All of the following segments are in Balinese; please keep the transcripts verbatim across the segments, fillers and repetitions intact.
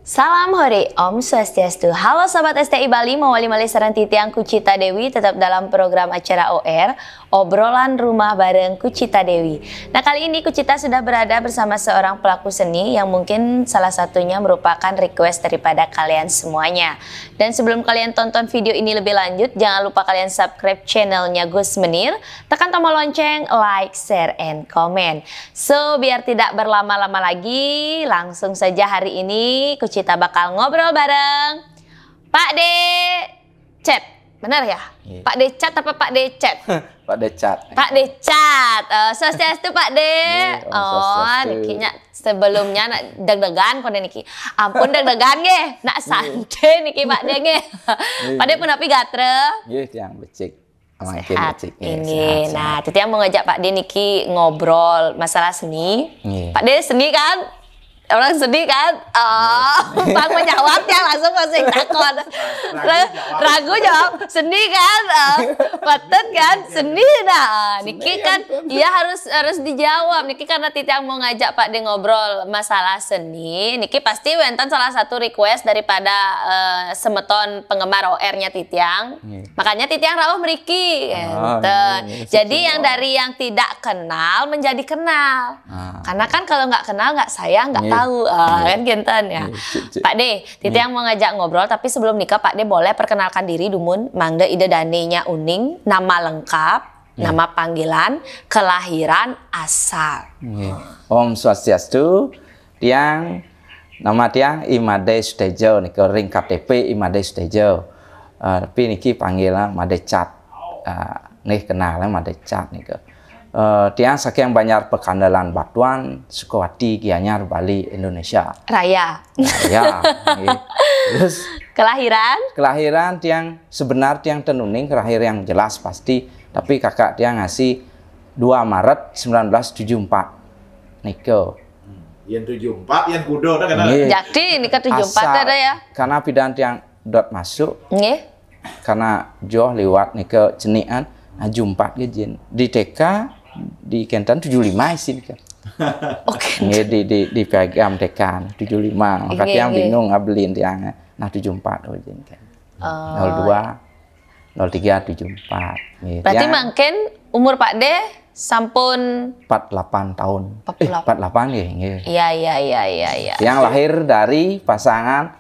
Salam hore, Om Swastiastu. Halo Sobat S T I Bali, mawali malih sareng titiang Kucita Dewi, tetap dalam program acara O R, Obrolan Rumah bareng Kucita Dewi. Nah, kali ini Kucita sudah berada bersama seorang pelaku seni yang mungkin salah satunya merupakan request daripada kalian semuanya. Dan sebelum kalian tonton video ini lebih lanjut, jangan lupa kalian subscribe channelnya Gus Menir, tekan tombol lonceng, like, share, and comment. So, biar tidak berlama-lama lagi, langsung saja hari ini Kucita bakal ngobrol bareng Pak De Chat. Benar ya? Iya. Pak De Chat apa Pak De Chat? Pak De Chat. Pak De Chat. Eh, swastiastu Pak De. Iya, Om Oh, Swastiastu. Niki nya sebelumnya nak deg-degan kono niki. Ampun deg-degan nggih. Nak santai niki Pak De nggih. Pak De punapi gatra? Nggih, tiang becik. Mangkin Sehat becik. Nggih, ini. sehat, Nah, sehat. titiang mau ngajak Pak De niki ngobrol masalah seni. Nggih. Pak De seni kan? Orang seni kan? Oh, Bang menjawab ya langsung masih takon. Ragu jawab. Seni kan? Oh, patut kan? Seni nah. Niki kan ya harus harus dijawab. Niki karena titiang mau ngajak Pak De ngobrol masalah seni. Niki pasti wénten salah satu request daripada eh, semeton penggemar O R-nya titiang. Nggih. Makanya titiang rauh mriki. Ah, Enten. nggih, nggih. Jadi yang dari yang tidak kenal menjadi kenal. Ah. Karena kan kalau nggak kenal nggak sayang nggak Nggih. tahu. Ah, Nggih. Kan genten ya. Nggih, cik, cik. Pak De, titiang mau ngajak ngobrol tapi sebelum nikah Pak De boleh perkenalkan diri dumun mangda ida danenya uning, nama lengkap, nama panggilan, kelahiran, asal. Nggih. Om Swastiastu, tiang nama tiang I Made Sutejo nika, ring K T P I Made Sutejo. Eh, tapi niki panggilan Made Chat. Eh, nggih kenal eh, Made Chat nika. Eh, tiang saking Banjar Pekandalan Batuan, Sukawati, Gianyar, Bali, Indonesia. Raya. Ya, nggih. Terus Kelahiran? Kelahiran tiang sebenar tiang ten uning, kelahir yang jelas pasti, tapi kakak tiang ngasih dua Maret sembilan belas tujuh empat. Nika. Yang tujuh empat, yang kuda dah kena. Nggih. Jakti nika tujuh empat Asal ada ya. Karena pidan tiang dot masuk, Nggih. karena joh liwat nika cenian, nah, tujuh empat ke jin. Di T K di Kenten tujuh lima isin ke. Oke. Nggih di di di piagam T K tujuh lima. Maka Nggih, tiang nggih. Bingung ngabelin tiang. Nah, tujuh empat oh jin kan. Oh. Nol dua, nol tiga tujuh empat. Nggih. Berarti Tiang mungkin umur Pak De sampun empat delapan tahun. Empat Eh, delapan. Empat delapan nggih, nggih. Iya iya iya iya iya. Yang lahir dari pasangan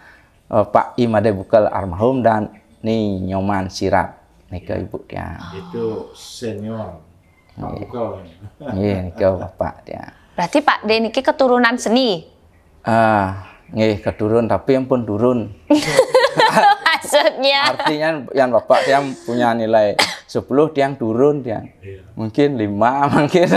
eh, Pak I Made Bukel almarhum dan Ni Nyoman Sirat. Nika ibu tiang. Itu senior. Pak Bukel. Nggih, nika bapak tiang. Berarti Pak De niki keturunan seni. Ah, nggih keturun tapi ampun turun. Maksudnya. Artinya yang bapak tiang punya nilai sepuluh tiang turun tiang. Iya. Mungkin lima mungkin.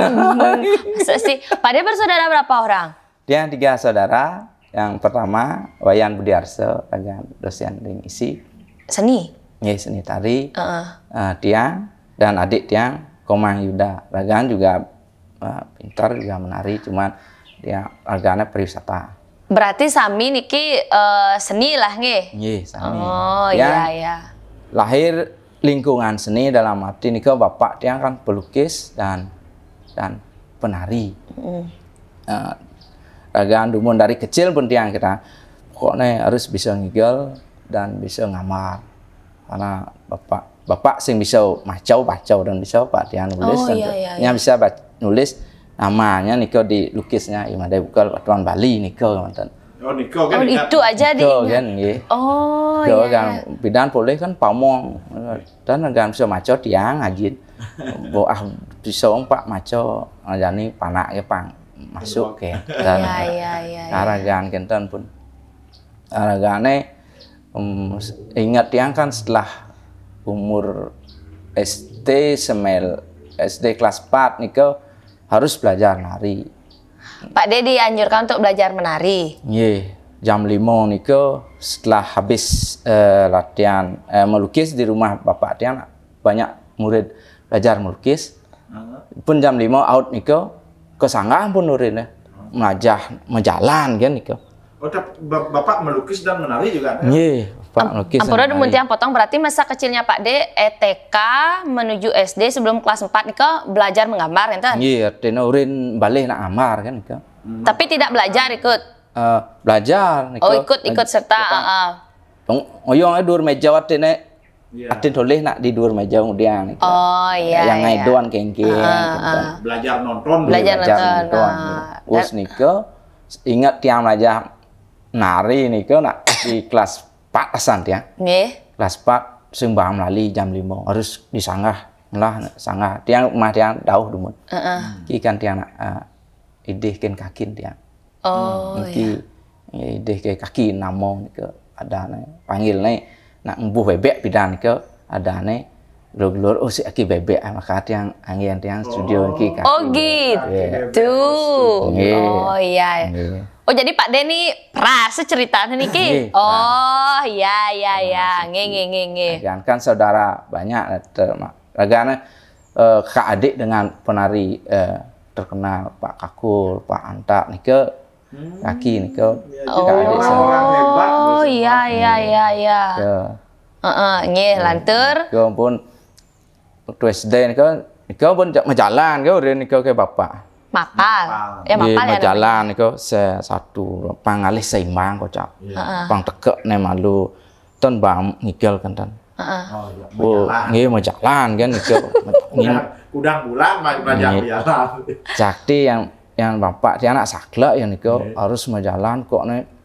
Maksud sih, Pak De bersaudara berapa orang? Tiang tiga saudara. Yang pertama Wayan Budiarso, ragan dosen ring isi. Seni. Nggih seni tari. Heeh. Eh, tiang dan adik tiang Komang Yuda. Ragan juga eh, pintar juga menari, cuman dia raganya pariwisata. Berarti sami niki eh, seni lah nggih. Nggih, sami. Oh Tiang iya iya. Lahir lingkungan seni dalam arti nika bapak tiang kan pelukis dan dan penari. Mm. Eh, ragan dumun dari kecil pun tiang kita pokoknya harus bisa ngigel dan bisa ngambar. Karena bapak bapak sing bisa macau bacau dan bisa pak tiang nulis Oh, dan iya, iya, yang bisa bac- nulis namanya nika dilukisnya I Made Bukel Batuan Bali nika mantan. Oh, Niko kan Oh, ingat. Itu aja di Nika kan nggih. Oh Nika iya. kan Iya. Pidan poleh kan pamong dan kan bisa maco tiang ajin. Bo ah bisa pak maco ngajani panak ke pang masuk ke. Dan Iya iya iya. Iya. Aragan kenten pun. Aragane em, ingat tiang kan setelah umur S D semel S D kelas empat nika harus belajar nari. Pak De dianjurkan untuk belajar menari. Nggih, jam lima nika setelah habis eh, latihan eh, melukis di rumah bapak tiang banyak murid belajar melukis. Pun jam lima out nika ke sanggah pun nurin eh. Melajah menjalan kan nika. Oh, tap- ba- Bapak melukis dan menari juga ada? Nggih, Pak melukis. Ampura dan dumun menari. Tiang potong, berarti masa kecilnya Pak De eh, T K menuju S D sebelum kelas empat nika belajar menggambar enten. Nggih, artinya urin balih nak ngambar kan nika. Tapi tidak belajar ikut. Eh, belajar nika. Oh, ikut, ikut serta, heeh. Ngoyong duur meja watene. Iya. Atin tulis nak di duur meja kemudian nika. Oh, iya, iya. Yang ngaidon kengkeng, heeh, gitu. Belajar nonton. Belajar nonton. Terus nika ingat tiang belajar nari nika nak di kelas empat asan tiang. Nggih. Kelas empat sing bang melali jam lima harus disanggah lah, sanggah. Tiang mah tiang dauh dumun. Heeh. Ki kan tiang nak, eh, idih ken kakin tiang. Oh, iya. Idih ke kaki namo nika ada ne panggil ne nak mbuh bebek pidan ke ada ne lur-lur, oh, si aki bebek, ah, maka tiang angin tiang studio niki kaki. Oh, gitu. Nggih. Oh, iya. Nggih. Oh, jadi Pak De ni peras ceritanya niki. Nggih, peras. Oh, iya, iya, iya. Nggih, nggih, nggih, nggih. Kan saudara banyak, eh, terma-, ragane, eh, kakak adik dengan penari, eh, terkenal Pak Kakul, Pak Antak nika kaki nika. Ya, jadi orang-orang hebat. Oh, iya, iya, iya, iya. Ya. Heeh, nggih, lantur. Ya, ampun. Waktu S D nika, nika pun ja-, majalan ke urin nika ke bapak. Mapal. Mapal. Ya, nggih, mapal ya, majalan nika se-, satu pang alih seimbang kocak. Iya. Heeh. Pang tekek ne malu. Ten bang ngigel kan ten. Heeh. Oh, iya, oh, majalan. Nggih, majalan kan nika. Kudang, kudang bulan ma-, belajar majalan. Sakti yang, yang bapak dia anak saklek yang nika harus majalan kok ne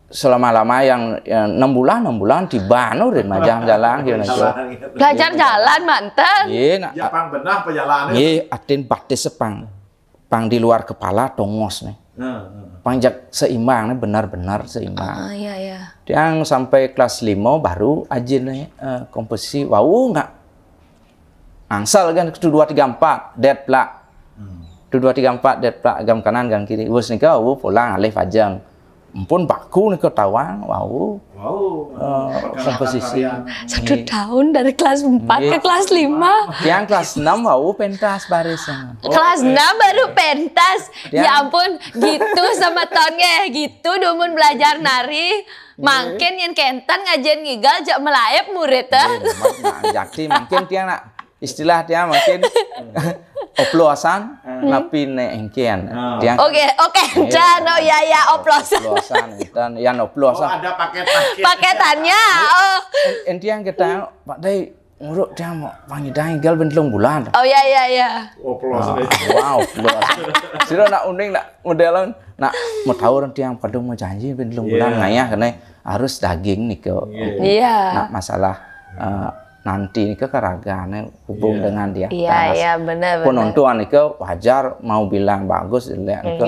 selama-lama yang, yang enam bulan, enam bulan tiba nu rin majang jalan kira nika. Belajar jalan manten. Iya, nak. Ya, pang benah perjalanan. Iya, atin batis sepang. Pang di luar kepala tongos nih. Heeh, heeh. Pang jak seimbang nih, benar-benar seimbang. Ah, iya, iya. Tiang sampai kelas lima baru ajin nih, eh, komposisi wau nggak angsal kan, satu dua tiga empat, det plak. Hmm. Satu dua tiga empat, det plak, gam kanan, gam kiri. Wes nika, wau pulang alih pajang. Ampun baku nika tawang, wau. Wau. Eh, komposisi. Satu tahun dari kelas empat ke kelas lima. Tiang kelas enam, wau pentas baris. Kelas enam baru pentas. Ya ampun, gitu sama ton nggih, gitu dumun belajar nari. Mangkin yen kenten ngajen ngigal jak melaep murid, eh. Nggih, mak-, mak-, jakti mangkin tiang nak istilah tiang mangkin oplosan, napi ne engken. Ah. Tiang oke, oke, enten. Oh, ya, ya, oplosan. Oplosan, enten. Yan oplosan. Oh, ada paket-paket. Paketannya, oh. En-, entiang kita, Pak Dai, nguruk tiang mau pangidang igal ben telung bulan. Oh, ya, ya, ya. Oplos deh. Wah, oplos. Sira nak uning nak modelan, nak mau tahu orang tiang padung mau janji ben telung bulan ngayah kene harus daging nika. Iya. Iya. Nak masalah, eh, nanti nika keragane hubung dengan di atas. Iya, iya, benar, benar. Penonton nika wajar mau bilang bagus, jelek nika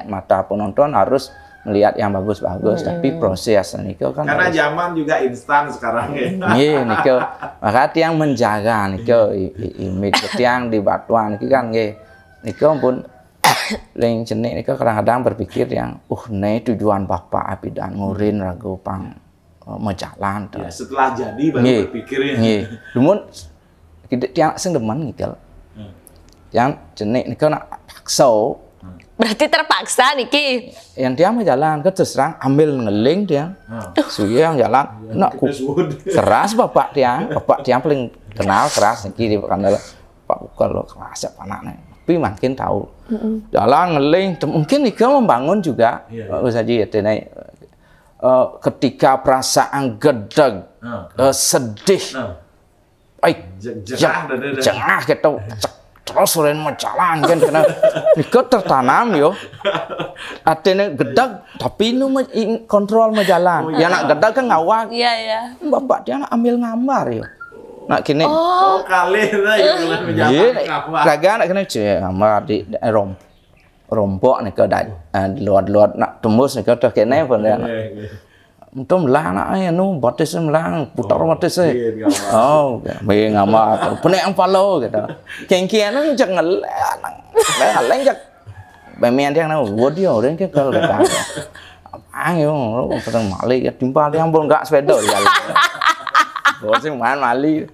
mata penonton harus melihat yang bagus-bagus, tapi proses nika kan karena harus zaman juga instan sekarang ya. Nggih, nika. Maka tiang menjaga nika i-, i-, image tiang di Batuan niki kan nggih. Nika pun ling cenik nika kadang-kadang berpikir yang, "Uh, ne tujuan bapak apidan ngurin ragu pang, eh, majalan to." Ya, setelah jadi baru berpikir ya. Nggih. Dumun kita tiang sing demen ngigal. Hmm. Tiang cenik nika nak paksa. Berarti terpaksa niki. Yang tiang majalan ke terus terang ambil ngeling tiang. Hmm. Suye yang jalan. Iya, nak ku-, keras bapak tiang, bapak tiang paling kenal keras niki di kandal. Pak Bukal lo keras ya anaknya. Tapi makin tahu. Jalan ngeling, tem-, mungkin nika membangun juga. Iya, iya. Bagus aja ya, tenai. Eh, ketika perasaan gedeg, eh, sedih, ai, je-, jengah, jengah gitu. Cek, terus udah mau jalan kan, kena nika tertanam yo. Artinya gedeg, tapi nu me-, ing-, kontrol mau jalan. Oh, iya. Ya nak gedeg kan ngawak. Iya, iya. Bapak dia nak ambil gambar yo. Nak kini. Oh, kalih lah ya, kalau jalan ngawak. Iya, raga nak kena cek gambar di, di rom-, rompok nih ke da-, eh, di luar-luar nak tembus nih ke tuh kene pun ya. Iya, iya. Untung lah nak, eh, anu, batis melang, putar batis, eh. Iya, iya. Oh, be ngama, penek yang palo gitu. Kengkian nang jak ngeleng, ngeleng jak. Bemian dia nang, wah dia orang ke kalau kata. Ang yo, orang kata mali ya, timpal dia pun enggak sepeda ya. Bos sing main mali.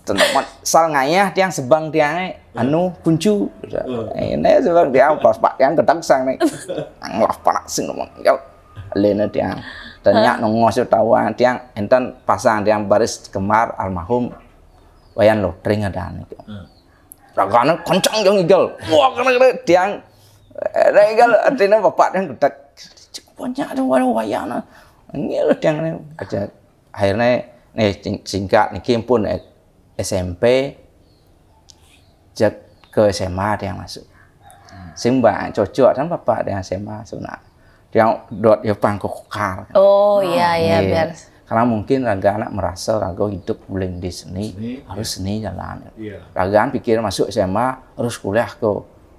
Tentu mat, sal ngayah tiang sebang tiang, eh, anu, kuncu. Eh, ini sebang tiang, pas pak tiang gedeg sang nih. Anglah panak sing ngomong. Lene tiang. Tanya nongos yo tawang tiang enten pasang tiang baris kembar almarhum Wayan Lotring ada niku. Hmm. Ragane kenceng yo ngigel. Wah, kena, kena tiang Nah, kalau artinya bapak tiang gedeg. Cek banyak tu wayang-wayang nah. Ngil tiang ni aja. Akhirnya nih sing-, singkat niki pun, eh, S M P, cek ke S M A tiang masuk. Sing ba cocok kan bapak tiang S M A sebenarnya. Tiang dot ya pang kokar. Oh, iya, iya, biar. Karena mungkin raga anak merasa raga hidup boleh di seni, harus seni jalan. Raga pikir masuk S M A harus kuliah ke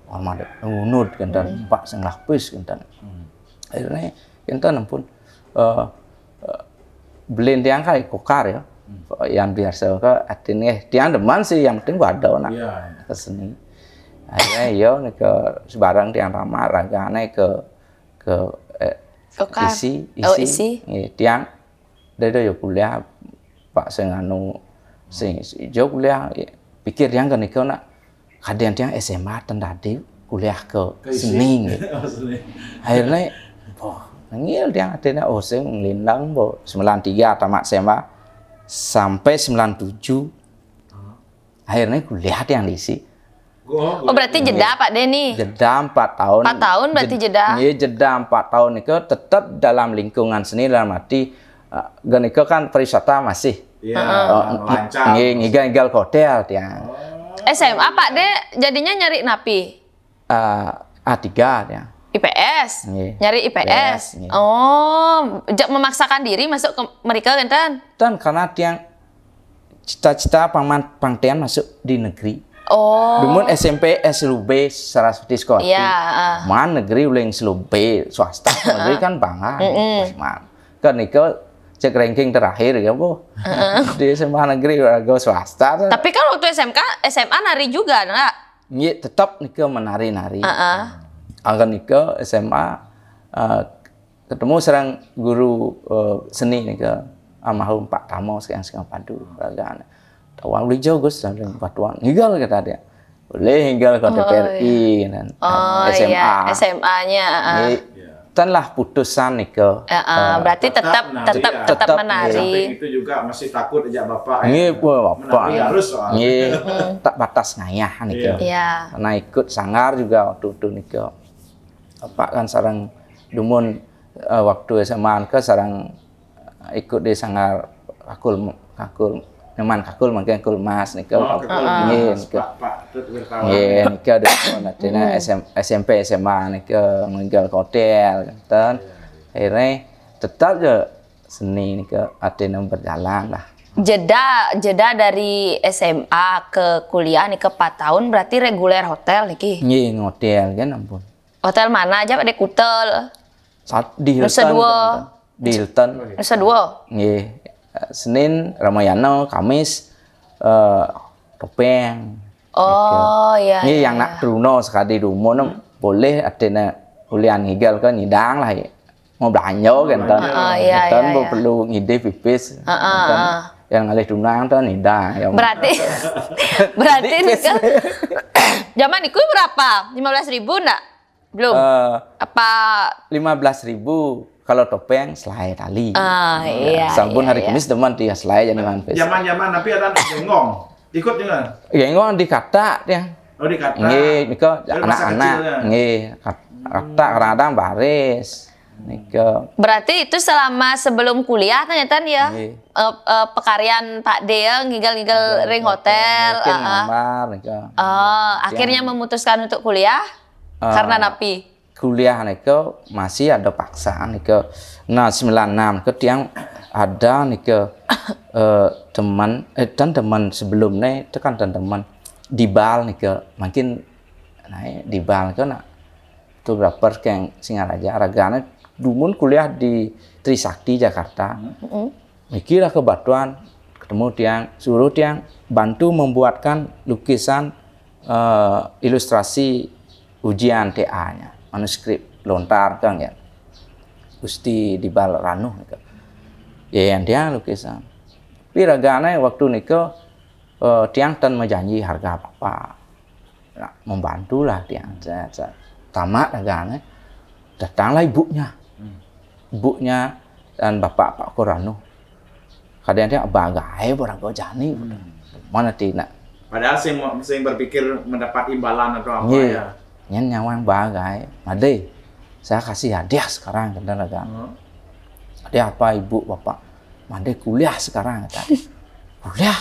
Muhammad Unud kenten, Pak Senglapis kenten. Akhirnya kenten ampun, eh, eh, belin tiang kai kokar ya. Yang biasa ke artinya tiang demen sih, yang penting ada nak ke seni. Akhirnya iya nih ke sebarang tiang ramah ragane ke ke, eh, Kokar. Isi, oh, isi. Nggih, tiang dada ya kuliah, Pak, sing anu, sing ijo kuliah, pikir tiang ke nika nak kadang tiang S M A ten dadi kuliah ke seni nggih. Akhirnya, boh, ngil tiang artinya, oh, sing ngelindang, boh, sembilan tiga tamat S M A sampai sembilan tujuh. Akhirnya kuliah tiang di isi. Oh, berarti jeda, Pak, deh nih. Jeda empat tahun. Empat tahun berarti jeda. Iya, jeda empat tahun itu tetap dalam lingkungan seni, dalam arti, eh, gen itu kan pariwisata masih. Iya, lancar. Nggih, ngigal-ngigal ke hotel tiang. S M A, Pak, deh jadinya nyari napi? Eh, A tiga tiang. I P S? Nggih. Nyari I P S? I P S, nggih. Oh, jak memaksakan diri masuk ke mereka, kan? Ten, karena tiang cita-cita paman pangtian masuk di negeri. Oh. Dumun S M P S L B Saraswati Sekolah. Iya, ah. Man negeri uling S L B swasta, negeri kan bangga. Mm-mm. Man. Kan nika cek ranking terakhir ya, Bu. Di S M A negeri warga swasta. Tapi kan waktu S M K, S M A nari juga, enggak? Nggih, tetap nika menari-nari. Heeh. Angga nika S M A, eh, ketemu sareng guru, eh, seni nika, almarhum Pak Tamo sekarang Singapadu, ragaan. Tawang belijo Gus, sambil batuan. Ngigal kata dia. Boleh ngigal ke, oh, T V R I, iya. Dan, oh, S M A. Iya, S M A-nya, heeh. Nggih. Iya. Tan lah putusan nika. Heeh, eh, berarti tetap, tetap, tetap, tetap menari. Samping itu juga masih takut aja bapak, nggih, ya. Bapak. Menari harus soalnya. Nggih. Mm-mm. Tak batas ngayah nika. Iya. Iya. Karena ikut sanggar juga waktu itu nika. Bapak kan sareng dumun, eh, waktu S M A ke sareng ikut di sanggar Kakul, Kakul, nyaman Kakul mungkin Kakul Mas nika. Oh, Kakul Mas. Nggih, nika. Pak, Pak, tut wartawan. Nggih, nika ada pun artinya S M, S M P, S M A nika ngigal ke hotel, kan. Iya, iya. Akhirnya tetap je seni nika artinya berjalan lah. Jeda, jeda dari S M A ke kuliah nika empat tahun, berarti reguler hotel niki? Nggih, hotel kan ampun. Hotel mana aja, Pak? Di Kutel? Sat-, di Nusa Hilton, Dua. Di Hilton. Nusa Dua. Nggih. Senin Ramayana, Kamis, eh, Topeng. Oh, iya, iya. Nggih, yang nak Truno sekali dumun, boleh artinya ulian ngigal ke nyidang lah, ya. Mau belanja kan, tan. Oh, iya, iya, iya. Perlu ngide pipis. Heeh, heeh. Yang ngalih tunang tuh nyidang, ya. Berarti, berarti nih kan, zaman itu berapa? Lima belas ribu ndak? Belum? Eh, apa? Lima belas ribu kalau Topeng selai tali. Ah, iya, sampun iya, hari Kamis demen dia selai jadi manfes. Zaman-zaman tapi ada genggong. Ikut juga? Genggong di kata dia. Oh, di kata. Nggih, nika anak-anak. Nggih, kat-, kata kadang-kadang baris. Nika. Berarti itu selama sebelum kuliah, ternyata ya? Nggih. Eh, eh, pekarian Pak De ya, ngigal-ngigal ring hotel, mungkin heeh. Ngambar, nika. Oh, akhirnya memutuskan untuk kuliah? Eh, karena napi? Kuliah nika masih ada paksaan nika. Nah, sembilan enam ke tiang ada nika, eh, teman, eh, dan teman sebelum ne, itu kan dan teman di Bal nika, mungkin naik di Bal nika nak fotografer keng Singaraja, ragane dumun kuliah di Trisakti Jakarta. Mm-mm. Mikirlah ke batuan, ketemu tiang, suruh tiang bantu membuatkan lukisan, eh, ilustrasi ujian T A-nya, manuskrip lontar kan ya. Gusti di Bal Ranuh nika. Ya, yang tiang lukisan. Tapi ragane waktu nika, eh, tiang tan menjanji harga apa-apa. Nah, membantulah tiang. Saya, saya tamat ragane. Datanglah ibunya. Hmm. Ibunya dan bapak Pak Korano. Kadang dia bagai orang kau jani. Hmm. Mana ti nak? Padahal sing, sing berpikir mendapat imbalan atau apa, nggih, ya. Nyen nyawang ba gaé, "Madé, saya kasih hadiah sekarang," kata raga. Hmm. "Hadiah apa, Ibu, Bapak?" "Madé kuliah sekarang," kata. "Kuliah?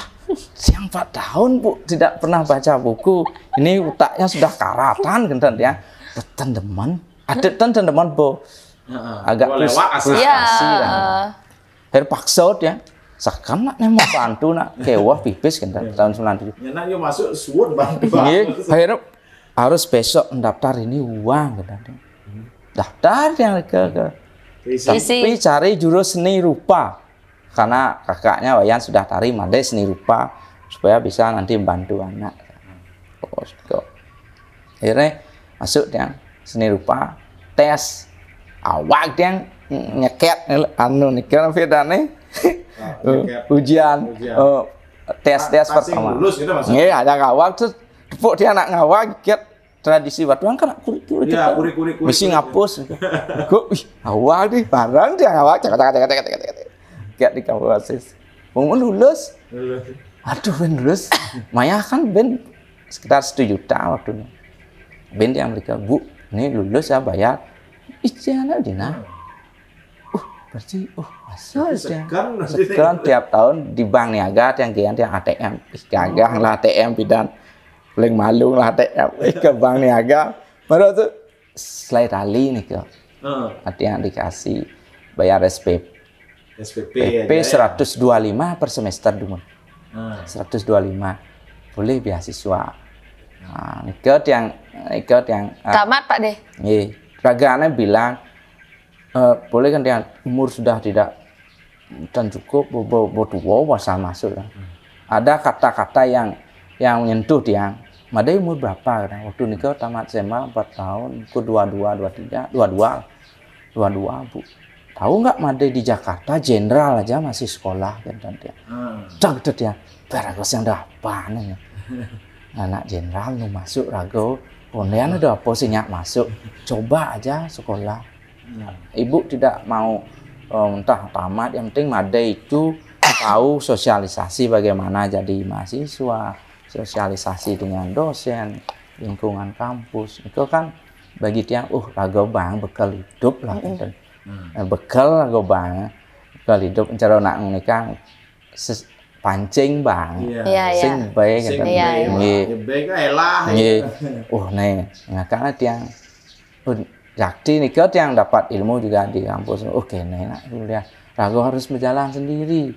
Siang empat tahun, Bu, tidak pernah baca buku. Ini utaknya sudah karatan," kata dia. Tetan demen. Ada tetan demen, Bu. Heeh. Agak frus-, frustrasi kan. Heeh. Akhir paksa dia. Sakan nak nih mau bantu nak kewah pipis kan tahun sembilan tujuh. Ya, nak yo masuk suwun bantu. Iya, akhirnya harus besok mendaftar ini uang kan. Daftar yang ke, ke. Tapi cari jurus seni rupa. Karena kakaknya Wayan sudah tari, madé seni rupa supaya bisa nanti membantu anak. Oh, kok. Akhirnya masuk yang seni rupa, tes. Awak yang nyeket anu nih kan bedane. Ah, nyeket. Ujian. Ujian. Oh, tes, tes pertama. Lulus gitu maksudnya? Nggih, ada ngawak tuh tepuk dia anak ngawak nyeket tradisi Batuang kan kurik-kurik. Iya, kurik-kurik. Mesti ngapus. Kok, ih, awak nih, barang dia ngawak, cek, cek, cek. Kayak di kampus. Mau lulus. Lulus. Aduh, ben lulus. Maya kan ben sekitar satu juta waktu itu. Ben dia mereka, "Bu, ini lulus ya bayar." Ijana dina. Uh, berarti, uh, masa aja. Sekian tiap tahun di Bank Niaga, tiang kian, tiang A T M. Ih, gagah lah A T M pidan. Paling malu lah A T M. Ih, ke Bank Niaga. Baru tuh selai tali nih ke. Heeh. Artinya dikasih bayar S P P. S P P aja ya. Seratus dua lima per semester dulu. Nah. Seratus dua lima. Boleh beasiswa. Nah, nika tiang, nika tiang, ah, tamat, Pak, deh. Nggih. Ragane bilang, eh, boleh kan tiang umur sudah tidak dan cukup, bo, bo, bo tua masa masuk kan. Hmm. Ada kata-kata yang, yang menyentuh tiang. Madai umur berapa kan? Waktu nika tamat S M A empat tahun, ke dua dua, dua tiga, dua dua. Dua dua, Bu. Tahu nggak, Madai di Jakarta jenderal aja masih sekolah kan, dan dia. Hmm. Cang, itu dia. Baragus yang ada apa nih? Anak jenderal nu masuk rago. Kemudian ada apa sih nyak masuk? Coba aja sekolah. Hmm. Ibu tidak mau, eh, entah tamat, yang penting Madai itu tahu sosialisasi bagaimana jadi mahasiswa, sosialisasi dengan dosen, lingkungan kampus. Itu kan bagi tiang, uh, raga bang bekal hidup lah, mm-mm, gitu. Hmm. Eh, bekal raga bang, bekal hidup, cara nak nikah, ses-, pancing bang. Iya. Iya, iya. Sing bae, gitu. Sing bae. Iya, iya. Nggih. Ya, bae kan elah, nggih, gitu. Uh, nih, ngakana tiang, uh, jakti nika tiang dapat ilmu juga di kampus. Oke, nih, nak kuliah. Raga harus berjalan sendiri.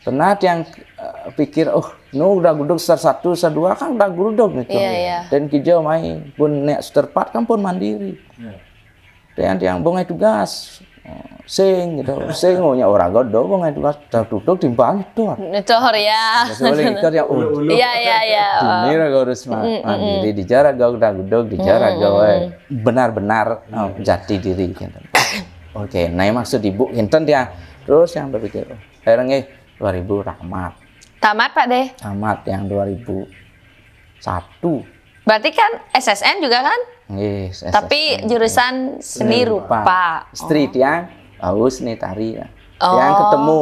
Pernah tiang, eh, pikir, "Oh, nu udah gudeg ser satu, ser dua kan udah gudeg nih." Iya, iya. Dan kijau mai pun nek seterpat kan pun mandiri. Iya. Tiang, tiang bongai tugas. Oh, sing gitu, sing, oh, nya orang godo bongai tugas, tertutup timpang itu. Nicor ya. Soalnya itu dia, oh. Iya, iya, iya. Ini raga harus ma-, mm, mm, mm, mandiri, dijarah gau udah gudeg, dijarah gau, eh, benar-benar, oh, jati diri gitu. Oke, nah, yang maksud ibu kinten tiang. Terus tiang berpikir, oh, akhirnya nggih, dua ribu tamat. Tamat, Pak, deh? Tamat yang dua ribu satu. Berarti kan S S N juga kan? Nggih, S S N. Tapi jurusan seni rupa. Seni rupa. Istri tiang, bagus nih tari ya. Oh. Tiang ketemu,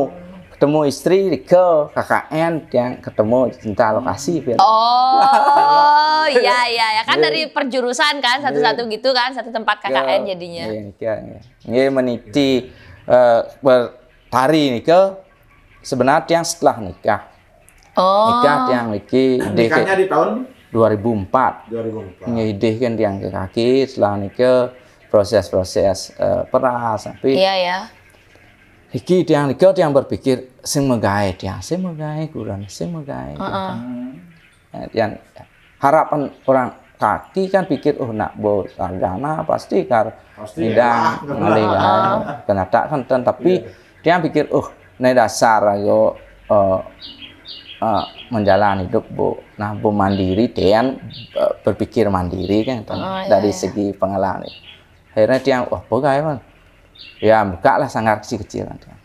ketemu istri di ke K K N, tiang ketemu cinta lokasi, Pir. Oh, iya, iya, ya kan. Iya. Dari perjurusan kan, satu-satu gitu kan, satu tempat K K N jadinya. Iya, iya, iya. Nggih, meniti, eh, bertari nih ke sebenarnya tiang setelah nikah. Oh. Nikah tiang niki. Nikahnya di tahun? Dua ribu empat. Dua ribu empat. Nggih, idih kan tiang ke kaki, setelah nika proses-proses, eh, peras, tapi iya, ya. Iki tiang nika tiang berpikir, sing megawe tiang, sing megawe kurang, sing megawe. Heeh. Kurang. Eh, yang harapan orang kaki kan pikir, "Oh, nak bo sarjana pasti kar bidang ngalih." Heeh. Kenyataan kan ten, tapi tiang pikir, "Oh, ini dasar ayo, eh, eh, menjalani hidup, Bu." Nah, Bu mandiri, tiang, eh, berpikir mandiri kan, ten, dari segi pengelolaan. Akhirnya tiang, "Wah, apa gawe, Bang?" Ya, buka lah sanggar kecil-kecilan tiang.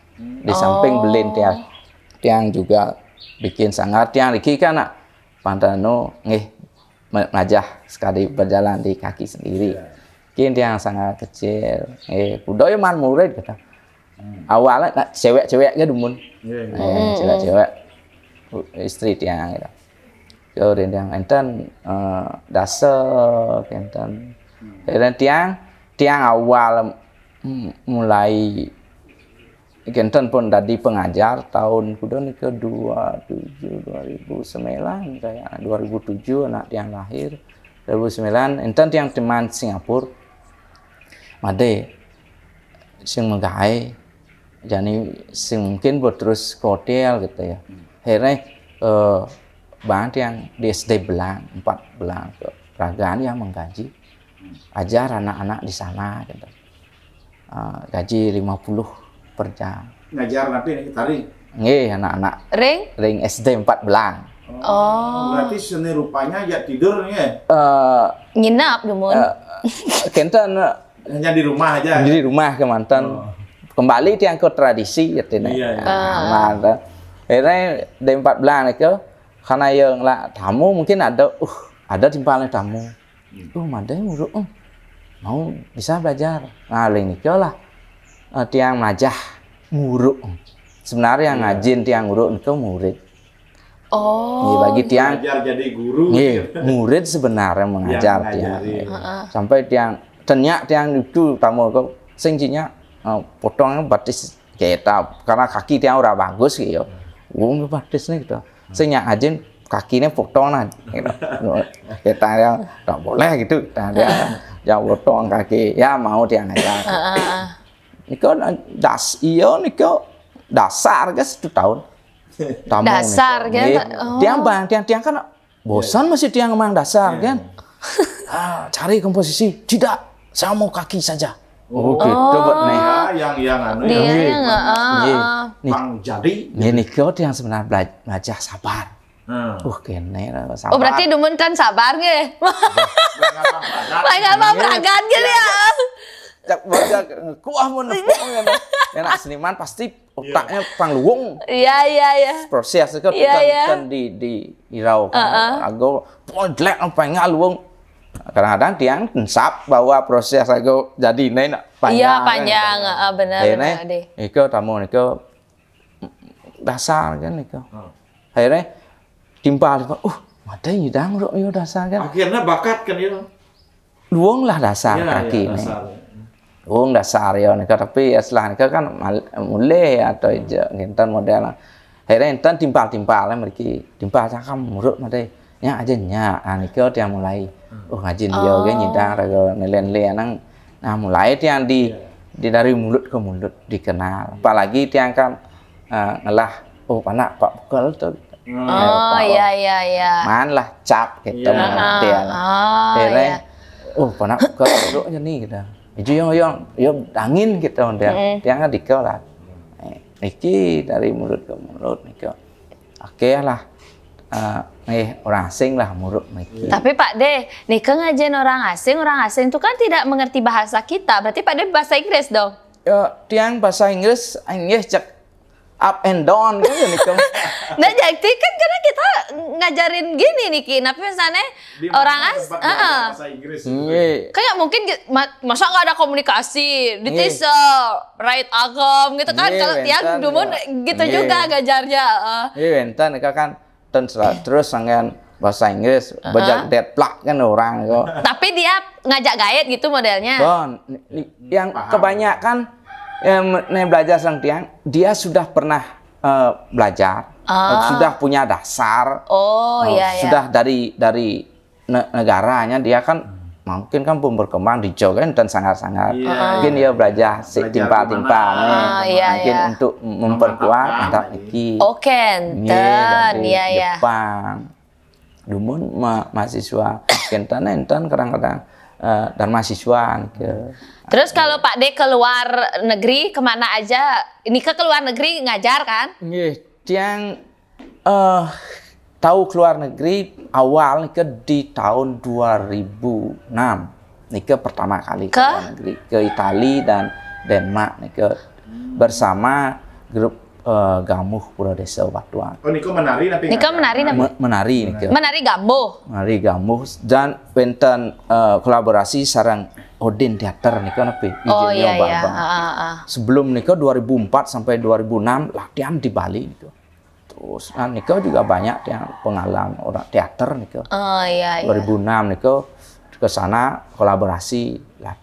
Di samping belin tiang, tiang juga bikin sanggar tiang. Iki kan nak pantano nggih me-, ngajah sekali berjalan di kaki sendiri. Iya. Kin tiang sanggar kecil. Eh, kuda ya man murid kata. Hmm. Awalnya nak cewek-cewek ke dumun. Iya, iya. Eh, cewek-cewek. Istri tiang gitu. Ke dendang enten, eh, dasa, kenten. Kenten tiang, tiang awal, mm, mulai kenten pun dadi pengajar tahun kuda nika dua tujuh, dua ribu sembilan, kayak dua ribu tujuh anak tiang lahir. Dua ribu sembilan, enten tiang teman Singapura. Made, sing magae, jani sing mungkin buat terus ke hotel gitu ya. Akhirnya, eh, bang tiang di S D Belang, empat Belang ke Ragan yang menggaji. Ajar anak-anak di sana gitu. Eh, gaji lima puluh per jam. Ngajar napi nih, tari? Nggih, anak-anak. Ring? Ring S D empat Belang. Oh. Berarti seni rupanya ya tidur nih. Eh, nginap dumun. Eh, kenten, eh, hanya di rumah aja. Di rumah kemanten. Oh. Kembali tiang ke tradisi katanya. Iya, iya. Ah. Aman, eh. Akhirnya di empat Belang itu, karena yang lah tamu mungkin ada, uh, ada timpalnya tamu. Hmm. Oh, madai nguruk, eh. Mau bisa belajar. Nah, lain nika lah. Eh, tiang melajah nguruk. Sebenarnya yang ngajin tiang nguruk nika murid. Oh. Nggih, bagi tiang belajar jadi guru. Nggih, gitu. Murid sebenarnya mengajar tiang. Heeh. Sampai tiang tenyak tiang itu tamu ke sing cinya, eh, potong batis kita karena kaki tiang ora bagus gitu. Wong batis nih gitu. Sing nyak ajin kakinya potong nah gitu. Kita yang tak boleh gitu. Kita dia yang potong kaki ya mau tiang aja. Heeh. Nika das iya nika dasar guys satu tahun. Tamu dasar nika. Kan? Nggih. Oh. Tiang bang, tiang tiang kan bosan masih tiang emang dasar kan. Ah, cari komposisi. Tidak, saya mau kaki saja. Oh, gitu buat nih. Dia yang yang anu dia ya. Yang, heeh, nggih, heeh. Nih. Pang jadi. Nggih, nika tiang sebenarnya bela- belajar sabar. Hmm. Uh, kene lah, sabar. Oh, berarti dumun kan sabar nggih. Paling gampang beragan gitu ya. Cak baca kuah mun nepuk ngene. Nek seniman pasti otaknya pang luwung. Iya, iya, iya. Proses itu kan, kan di di irau kan. Heeh. Aku pun jelek apa nggak luwung. Kadang-kadang tiang ensap bahwa proses aku jadi ini nak panjang. Iya, panjang, kan. Heeh, benar, akhirnya, benar, Ade. Iko tamu iko dasar kan iko. Hmm. Akhirnya timpal, timpal. Uh, mata nyidang rok yo dasar kan. Akhirnya bakat kan ya. Luwung lah dasar kaki ini. Luwung dasar ya nika tapi ya setelah nika kan mal- mulih atau ija kinten model. Akhirnya enten timpal-timpal ya mriki. Timpal cakam muruk mate. Nya aja nya. Ah nika tiang mulai. Oh ngajin dia ge nyidang raga nelen-len nang. Nah mulai tiang di di dari mulut ke mulut dikenal. Apalagi tiang kan eh, ngelah oh panak Pak Bukel tu. Oh iya iya iya. Man lah cap gitu model. Oh iya. Oh panak Bukel duduknya ni gitu. Iju yang yang yang dangin gitu model. Tiang kan dikau lah. Eh, niki dari mulut ke mulut niki. Oke lah. Eh, eh orang asing lah mulut niki. Tapi Pak De, nika ngajen orang asing, orang asing itu kan tidak mengerti bahasa kita. Berarti Pak De bahasa Inggris dong? Ya, tiang bahasa Inggris, Inggris cek up and down gitu nih kan. Nah, jadi kan karena kita ngajarin gini nih Ki, tapi misalnya orang as, bahasa Inggris. Kayak mungkin masa nggak ada komunikasi, di desa right agam gitu kan. Kalau tiang dumun gitu juga ngajarnya. Iya, enten kan terus sanggan bahasa Inggris, bejak deadlock kan orang kok. Tapi dia ngajak gaet gitu modelnya. Bon, yang kebanyakan yang belajar sang tiang, dia sudah pernah eh, belajar, sudah punya dasar, oh, eh, iya, iya. Sudah dari dari ne- negaranya dia kan mungkin kan pun berkembang di Jogja dan sangat-sangat mungkin dia belajar si timpal-timpal nih, mungkin untuk memperkuat mantap iki. Oke, enten, iya, iya. Jepang. Dumun ma- mahasiswa kenten enten kadang-kadang eh, dan mahasiswa ke. Terus kalau Pak De ke luar negeri kemana aja? Ini ke luar negeri ngajar kan? Nggih, tiang eh tahu ke luar negeri awal ke di tahun dua ribu enam. Nika pertama kali ke luar negeri, ke Italia dan Denmark nika bersama grup eh, Gamuh Pura Desa Batuang. Oh, nika menari tapi nika menari tapi menari nika. Menari Gamuh. Menari Gamuh dan wenten eh, kolaborasi sarang Odin Theater nika napi. Oh iya iya. Sebelum nika dua ribu empat sampai dua ribu enam latihan di Bali nika. Terus, nah, nika juga banyak yang pengalaman orang teater nika. Oh iya, iya. dua ribu enam nika ke sana kolaborasi lah.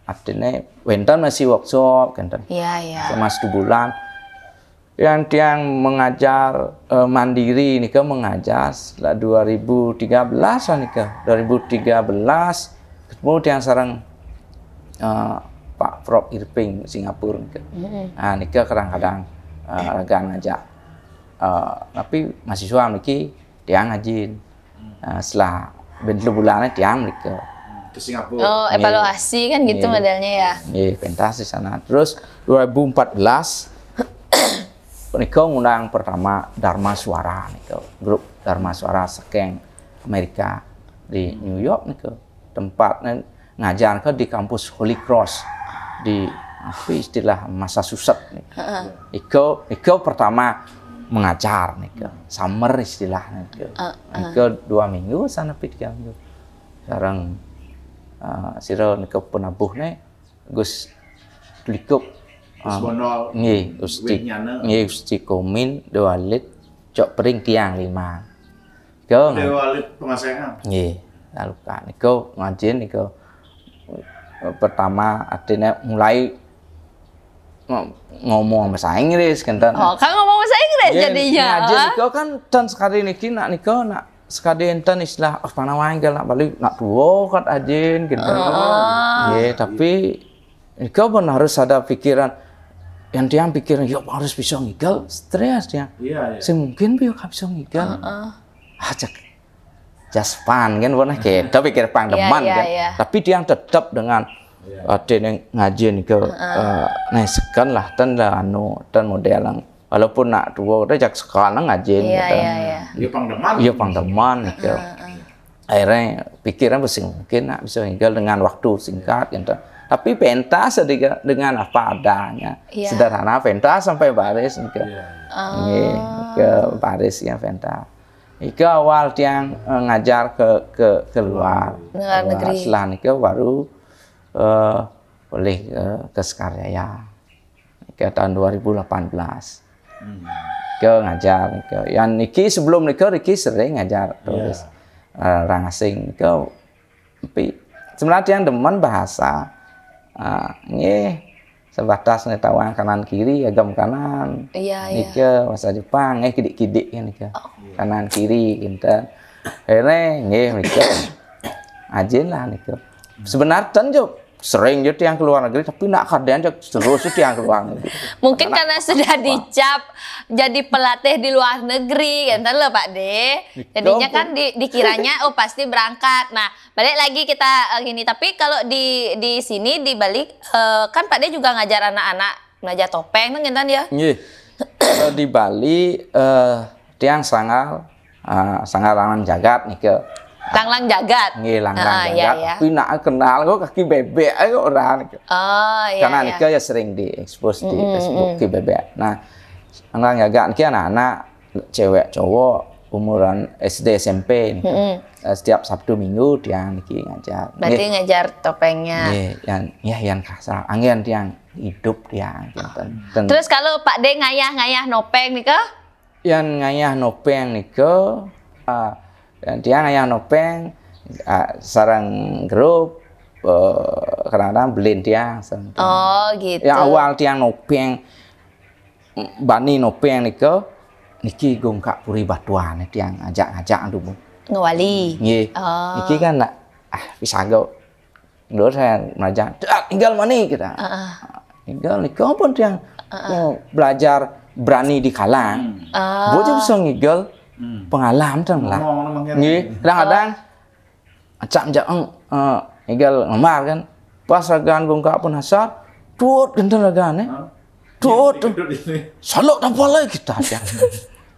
Artinya wénten masih workshop, wénten. Iya, iya. Sama satu bulan. Yang tiang mengajar eh, mandiri nika mengajar setelah dua ribu tiga belas lah nika. dua ribu tiga belas ketemu tiang sareng eh, Pak Prof Irving Singapura nika. Nah, nika kadang-kadang eh, ragaan ngajak. Eh, tapi mahasiswa niki tiang ngajin. Nah, setelah bén telu bulané tiang mrika. Ke Singapura. Oh, evaluasi kan gitu Iya. Modelnya ya. Nggih, pentas di sana. Terus dua ribu empat belas nika ngundang pertama Dharma Suara nika, grup Dharma Suara saking Amerika di New York nika. Tempatnya ngajar ke di kampus Holy Cross di apa istilah Massachusetts nih. Iko iko pertama mengajar nih ke summer istilahnya ke. Iko dua minggu sana pi tiga minggu. Sareng eh, sira nika penabuh nih Gus Tulikup. Gus Bonol. Nggih, Gusti. Winyana. Nggih, Gusti Komin, Dewalit, Cok Pering tiang lima. Iko Dewa Alit Pengasengan. Nggih, lalu kan niku ngajin niku pertama artinya mulai ng- ngomong bahasa Inggris kenten. Oh, kan ngomong bahasa Inggris Nggih, jadinya. Ngajin Ah. niku kan ten sekali niki nak niku nak sekali enten istilah oh panawang nak balik nak tua kat ajin gitu. Nggih, tapi niku pun harus ada pikiran yang tiang pikiran yo harus bisa ngigal stres tiang. Iya, iya. Sing mungkin yo gak bisa ngigal. Ah, cek just fun kan pernah kita pikir pang Iya, demen iya, kan. Iya. Tapi tiang tetap dengan ada yang ngaji nika eh, nah sekan lah ten lah anu ten model yang walaupun nak tua udah jak sekolah ngaji Iya, iya, iya. Iya pang demen. Iya pang demen nika. Akhirnya pikiran mesti mungkin nak bisa tinggal dengan waktu singkat gitu. Tapi pentas sedikit dengan apa adanya. Iya. Sederhana pentas sampai baris nika. Iya. Nggih, ke Paris ya pentas. Ika awal tiang eh, ngajar ke ke keluar. Luar negeri. Setelah nika baru eh, boleh ke, ke Sekarjaya. Nika tahun dua ribu delapan belas. Ke ngajar nika. Yang niki sebelum nika niki sering ngajar terus. Eh, orang asing nika tapi sebenarnya tiang demen bahasa. Ah, nggih sebatas pengetahuan kanan kiri agam kanan. Iya, iya. Nika bahasa Jepang nggih kidik-kidik ya nika. Kanan kiri kinten. Akhirnya nggih nika. Ajin lah nika. Sebenarnya ten jo sering jo tiang ke luar negeri tapi nak kadang jo terus jo tiang ke luar negeri. Mungkin karena sudah dicap jadi pelatih di luar negeri, kan loh Pak De. Jadinya kan di- dikiranya oh pasti berangkat. Nah, balik lagi kita eh, gini. Tapi kalau di di sini di Bali eh, kan Pak De juga ngajar anak-anak belajar topeng kan gitu ya. Nggih. Eh, di Bali eh, tiang sanggar ah, sanggar lanang jagat nika. Langlang jagat. Nggih langlang Ah, iya, jagat. Iya. Tapi nak kenal kok kaki bebek ayo orang nika. Oh iya. Karena Iya. nika ya sering di expose di Facebook ki bebek. Nah, langlang jagat niki anak-anak cewek cowok umuran S D S M P nih. Eh, Setiap Sabtu Minggu tiang niki ngajar. Berarti Nggih. ngajar topengnya. Nggih, yang ya yang kasar. Angin tiang hidup tiang kinten. Ten- Terus kalau Pak De ngayah-ngayah nopeng nih ke? Yang ngayah nopeng nika ah, yang tiang ngayah nopeng ah, sareng grup eh, kadang-kadang belin tiang sareng tiang. Oh gitu. Yang awal tiang nopeng bani nopeng nika niki gongkak puri batuan tiang ajak-ajak dulu. Ngewali. Nggih. Oh. Niki kan nak ah pisago. Dulu saya belajar "Ah, tinggal mana kita. Tinggal nika pun tiang oh, belajar berani di kalang. Oh. Bocah bisa ngigal pengalaman tang lah. Ngomong ngomong Nggih, kadang-kadang acak jaeng eh, ngigal ngemar kan. Pas ragaan gongkak pun hasar, tuut genten ragaan eh. Tuut. Duduk di sini. Salok tampal lagi kita tiang.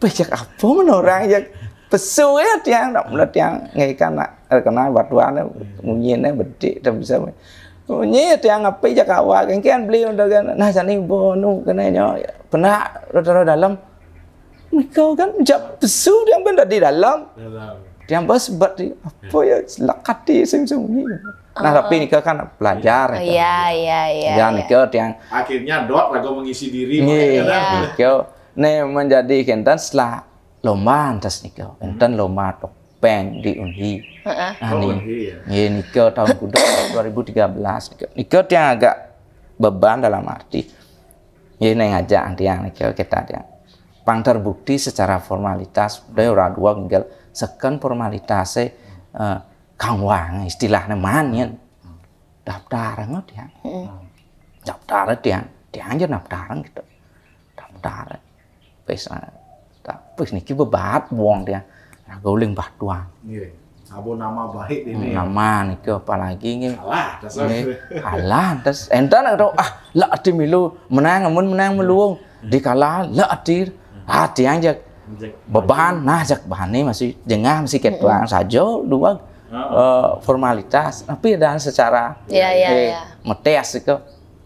Pejak apa men orang yang pesu ya tiang nak mula tiang ngikan nak kena batuan munyinya bedik tak bisa. Munyi tiang apa jak awak kan kian beli udah kan nah jani bonu kena nyo pernah rotaro dalam. Mereka kan jap pesu tiang pun tadi dalam. Dalam. Tiang bos buat di apa ya selakati sing sembunyi. Nah tapi ni kan belajar. Iya iya iya. Ya ni tiang Akhirnya dot lagu mengisi diri. Nggih, Makanya nggih. Neh menjadi kenten setelah lomba entes nika, kenten lomba topeng di Unhi. Heeh. Nah, ni, nggih, nika tahun kuda dua ribu tiga belas nika. Nika tiang agak beban dalam arti. Nggih, neh ngajak tiang nika kita tiang. Pang terbukti secara formalitas, udah ora dua nggih seken formalitasnya eh, kangwang istilahnya man yen. Daftar ngono tiang. Daftar tiang, tiang aja daftar gitu. Daftar. Wis ah, tak wis niki bebat wong tiang. Nah, guling batuan. Nggih. Sabo nama baik ini. Nama niki apalagi nggih. Salah, dasar. Nggih, kalah terus enten atau ah lek ati milu menang amun menang meluung dikalah lek ati ah tiang jak Cek. beban nah jak bahane masih jengah masih ketuang saja dua eh, formalitas tapi dan secara Iya, iya, eh, iya. Metes ke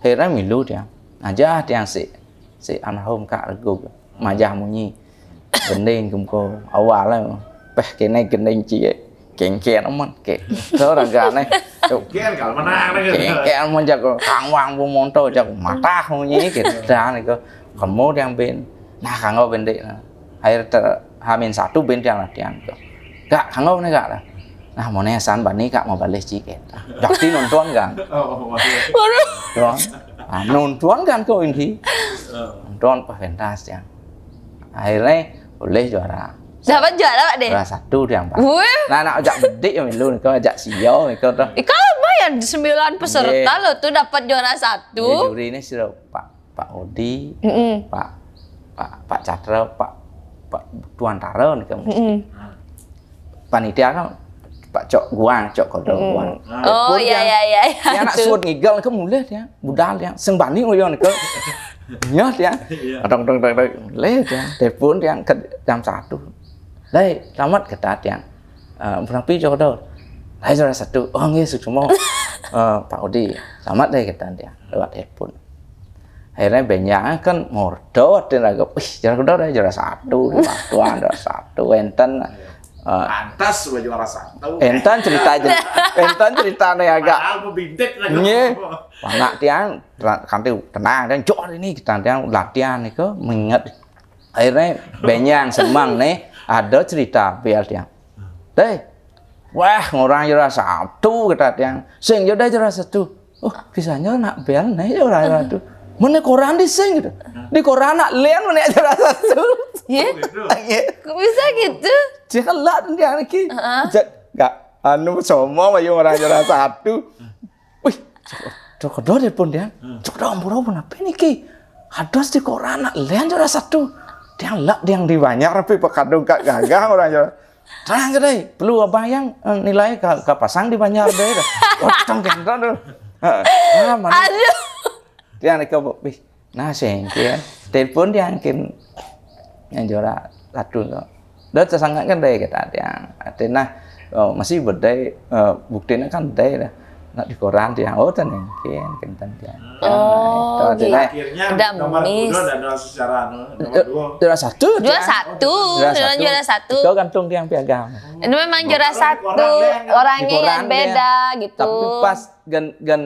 akhirnya milu tiang aja tiang si si almarhum Kak Rego majah munyi gending kemko awalnya peh kene gending cie kengken aman ke so ragane Kan kalau menang kan. kengken aman jago kangwang bu monto jago matah munyi gitu dan itu kamu yang ben nah kanggo bendik nah. Akhir ter hamin satu ben tiang latihan ke gak kanggo nih gak lah nah mau nesan bani kak mau balik ciket. Dakti nonton kan Oh, maksudnya. Waduh. Tuan. Ah, nonton kan kau ini nonton pas pentas tiang akhirnya boleh juara Dapat juara, Pak deh. Juara satu tiang pak Wih. Nah nak ajak bedik ya milu kau ajak siau kau tuh Eh, kalau lumayan sembilan peserta Iya. Loh tuh dapat juara Iya, satu. Juri ini sudah Pak Pak Odi Mm-mm. Pak Pak Pak Catra Pak Pak Tuan Tara nih kamu Mm-mm. Panitia kan Pak Cok Guang Cok Kodok Guang Oh iya iya iya iya. Ya anak suut ngigel ke mulai dia budal dia sing bani uyon ke ya dia dong dong dong dong leh dia telepon dia ke jam satu leh selamat kata dia eh, berapa jodoh leh juara satu oh nggih semua eh, Pak Odi selamat deh kata dia lewat telepon akhirnya banyak kan mordo ada lagi wih juara kedua ada juara satu di Batuan juara satu enten eh, Pantas sebagai juara satu. enten cerita enten cerita nih agak Padahal mau bintik lagi. Nggih. Anak tiang tra- kanti tenang dan jor ini kita tiang latihan itu mengingat akhirnya benyang semang nih ada cerita biar tiang. Deh, wah orang juara satu kita tiang. Sing jodoh juara satu. Oh, bisanya nak bel nih juara satu. Mana koran di sing gitu. Di koran nak lian mana juara satu. Iya. Nggih. Kok bisa gitu? Dia kan lah dia lagi. Heeh. Cek, enggak anu semua ayo orang juara satu. Wih, cok dua telepon dia. Cok dua ampura pun apa niki? Hados di koran nak lian juara satu. Dia lak dia di banyak tapi pekadung kak gagah orang juara. Terang ke deh, perlu abang yang eh, nilai ke, ke pasang di banyak deh. Wah, tang kentang tuh. Heeh. Ah, mana? Aduh. Dia ni kau wih. Nah, sengke. Telepon dia angkin yang juara satu tu. Dah tersangka kan deh kata dia. Artinya oh, masih berdaya uh, buktinya kan deh dah. Nak di koran dia. Oh, tenengkin kenten dia. Oh, Itu gitu. artinya Akhirnya Udah nomor miss. Dua dan secara anu, nomor dua. juara satu. Juara dia. satu, Juara juara, satu. Juara satu. Kau gantung tiang piagam. Ini memang juara Kalau di satu, koran dia yang- orangnya Di koran yang beda gitu. Tapi pas gen, gen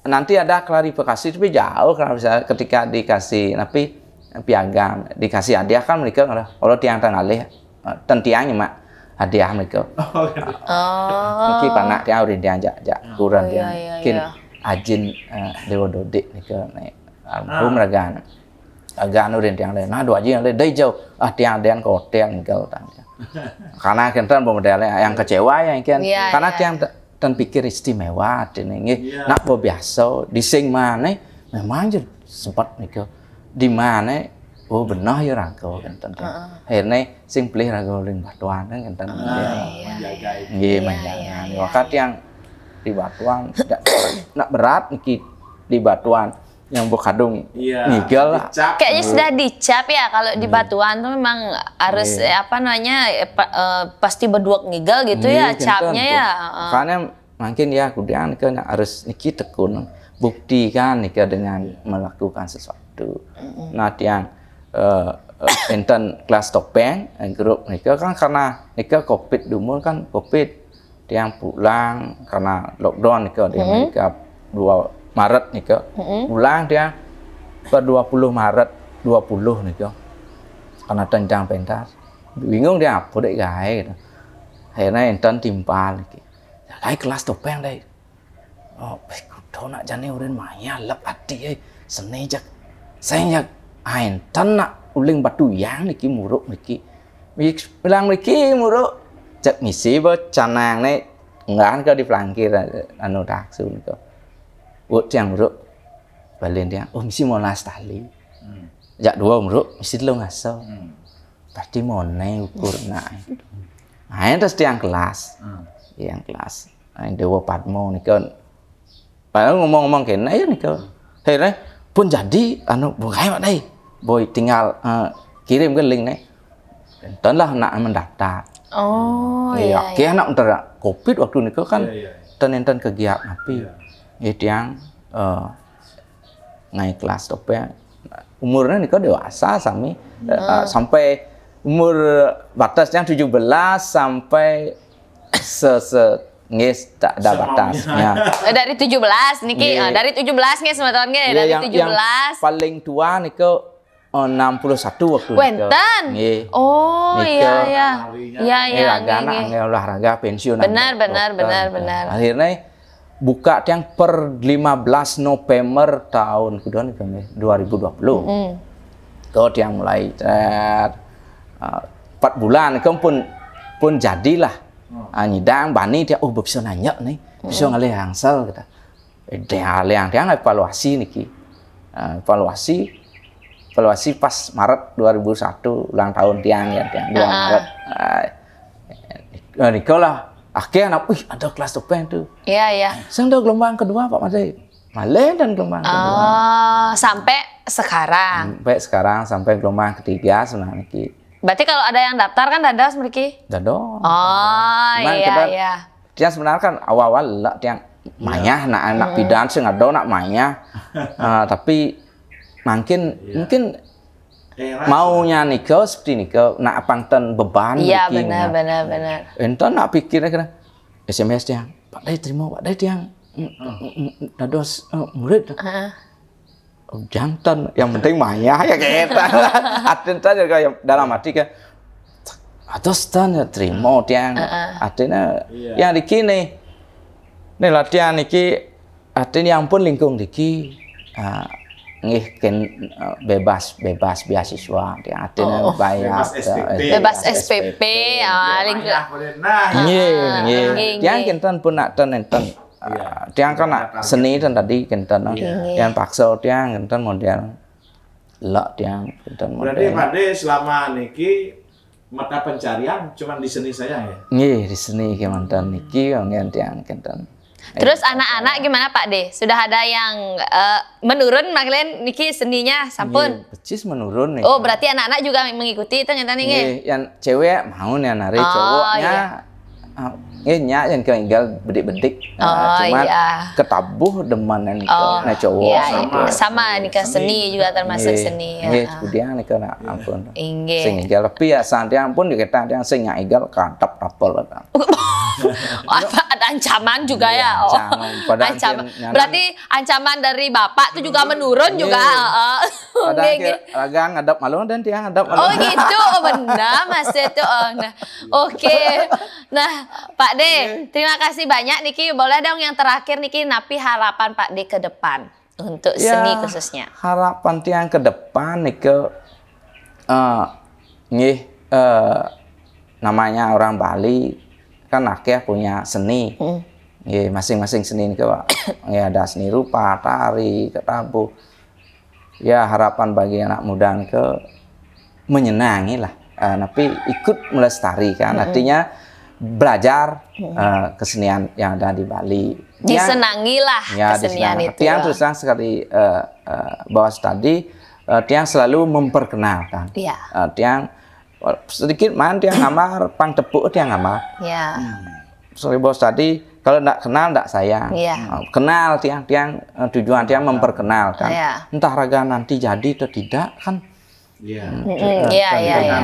nanti ada klarifikasi tapi jauh kalau misalnya ketika dikasih tapi piagam dikasih hadiah kan mereka ngerti kalau tiang tengah alih eh, tentiang mak hadiah mereka Oh, gitu. Oh. mungkin panak tiang udah diajak jak kurang Oh, tiang iya, iya, mungkin iya. ajin eh, Dewa Dodik mereka naik almarhum ragan ragan udah tiang lain nah dua aja yang lain dari jauh ah tiang dia ke hotel tinggal tang karena kan pemodelnya yang kecewa ya kan Iya, karena iya. tiang te- dan pikir istimewa ini Iya. nak biasa di sing mana memang je sempat nih di mana oh benar ya rangka kan akhirnya sing pilih raga uling batuan kan kan Menjaga itu. Nggih, Iya, menjaga. iya, Nih, iya, Waktu tiang di batuan, tidak nak berat niki di batuan yang berkadung Iya. ngigel lah. Dicap. Kayaknya sudah dicap ya kalau di batuan tuh memang harus Iya. eh, apa namanya eh, pa- eh, pasti berduak ngigel gitu ya Nggih, capnya kinten, ya. Bu. Makanya mungkin ya kudian ke harus niki tekun buktikan nika dengan melakukan sesuatu. Nah, tiang eh eh, enten kelas topeng eh, grup nika kan karena nika covid dumun kan covid tiang pulang karena lockdown nika di Amerika dua Maret nika pulang tiang per dua puluh Maret dua puluh nika Panata nyidang pentas. Bingung dia apa dek gae gitu. Akhirnya enten timpal iki. Ya, gae kelas topeng deh. Oh, eh, kudu nak jani urin maya lek ati eh. Seni jak. Seng jak. Ah, enten nak uling batu yang niki muruk niki. Bilang niki muruk. Jak misi ba canang ne ngran ke di pelangkir anu taksu niko. Wut tiang muruk. Balen tiang. Oh, misi molas tali. Hmm. Jak dua muruk, misi telung aso. Hmm. Berarti mone ukur nak. Nah, terus tiang kelas. Hmm. Tiang kelas. Nah, Dewa Padmo nika. Padahal ngomong-ngomong kene ya nika. Hei, Reh, pun jadi anu bungai mak dai. Boy tinggal eh, kirim ke link nih. Enten lah nak mendaftar. Oh, Iya, iya. akhirnya nak mendaftar covid waktu nika kan Iya, iya. Ten enten kegiat napi. Iya. Ya tiang eh, ngai kelas topeng. Umurnya nika dewasa sami. Eh, eh, sampai umur batasnya tujuh belas sampai se, se nggih tak ada Semaunya. Batasnya. Eh, dari tujuh belas niki, Nggih. ah, dari tujuh belas nggih semeton nggih, Iya, dari yang, tujuh yang belas. Paling tua nika eh, enam puluh satu waktu nika. Wenten. Nggih. Oh, Nika. Iya, iya. Larinya. Iya, Eh, iya, raga nggih, nak nggih. nggih olahraga pensiun. Benar, Nggih. benar, Dokter, benar, nggih. benar. Akhirnya buka tiang per lima belas November tahun kudu nika nggih, dua ribu dua puluh. Hmm. Kau tiang mulai eh, eh, empat bulan kau pun pun jadilah. Ah, nyidang bani dia oh bisa nanya nih, bisa ngalih rangsel kita. Eh, dia liang tiang evaluasi niki. Ah, evaluasi evaluasi pas Maret dua ribu satu ulang tahun tiang ya tiang dua Ah. Maret. Ah, eh, nika lah akhirnya anak, wih ada kelas topeng tuh. Iya, iya. Sing ada gelombang kedua Pak Madai. Malih dan gelombang kedua. Oh, sampai sekarang. Sampai sekarang sampai gelombang ketiga sebenarnya niki. Berarti kalau ada yang daftar kan dados mriki. Dado. Oh, Cuman iya, kita- iya. Tiang sebenarnya kan awal-awal lah tiang mayah nak anak pidan sing ada nak mayah. Ah, tapi mungkin mungkin Eh, maunya nika seperti nika nak pangten beban Iya, niki, benar, nak. Benar, benar. Enten nak pikirnya kena S M S tiang. Pak Dai terima Pak Dai tiang. Mm, mm, mm, Dados eh, murid. Heeh. Oh, jantan, yang penting mayah ya kita. Atin saja kayak dalam hati kan. Atas tan ya terima tiang. Artinya Iya. Yang di kini. Nih latihan niki artinya yang pun lingkung diki ah, nggih ken ah, bebas bebas beasiswa tiang artinya Oh, oh. bayar Bebas S P P. Bebas S P P, ah, lingku- Nah, boleh. Nah, Nggih, nggih. Nggih, Tiang nggih. Kenten pun nak ten enten. Iya. Ah, tiang kan nak Target. Seni ten tadi Kenten. Iya. Yang paksa tiang Kenten model. Lak tiang Kenten model. Berarti Pak De selama niki mata pencarian cuma di seni saya ya. Nggih, di seni kemanten niki nggih tiang Kenten. Terus anak-anak gimana Pak De? Sudah ada yang eh, menurun maklin niki seninya sampun? Nggih, pecis menurun nih. Oh, berarti anak-anak juga mengikuti itu nyata nih nggih. Nggih, yang cewek mau nih nari Oh, cowoknya iya. ah, nggih nyak yang tinggal bedik-bedik. Oh, Cuma iya. Ketabuh demen yang Oh, nah cowok iya, gitu. Iya. Sama nih ke seni juga termasuk Nggih, seni. Nggih, Ah. kemudian nih kena ampun. Inggih. Sing egal tapi ya santai ampun dikata yang sing nyak egal kantap tapel. Apa ada ancaman juga ya? Oh. Ancaman. Padahal Ancaman. nyanan- Berarti ancaman dari bapak tuh juga menurun juga. Heeh. Padahal Nggih, ke nggih. Raga ngadap malu dan tiang ngadap malu. Oh gitu, oh benar Mas itu. Oh, nah. Oke. Nah, Pak De, terima kasih banyak niki. Boleh dong yang terakhir niki napi harapan Pak De ke depan untuk Ya, seni khususnya? Harapan tiang ke depan nih ke eh, nggih eh, namanya orang Bali kan akeh punya seni. Hmm. Nggih, masing-masing seni nih ke Pak. Nggih ada seni rupa, tari, ketabuh. Ya harapan bagi anak muda ke menyenangi lah. Eh, tapi ikut melestarikan artinya belajar eh, kesenian yang ada di Bali. Tiang- Disenangilah Ya, kesenian disenangi. Itu. Tiang terus terang sekali eh, eh, bahwa tadi eh, tiang selalu memperkenalkan. Iya. Eh, tiang sedikit main tiang ngambar, pang tepuk tiang ngambar. Ya. Sorry bos tadi kalau ndak kenal ndak sayang. Iya. Eh, Kenal tiang tiang eh, tujuan tiang memperkenalkan. Iya. Entah raga nanti jadi atau tidak kan. Iya. Mm-mm, Iya, iya, iya.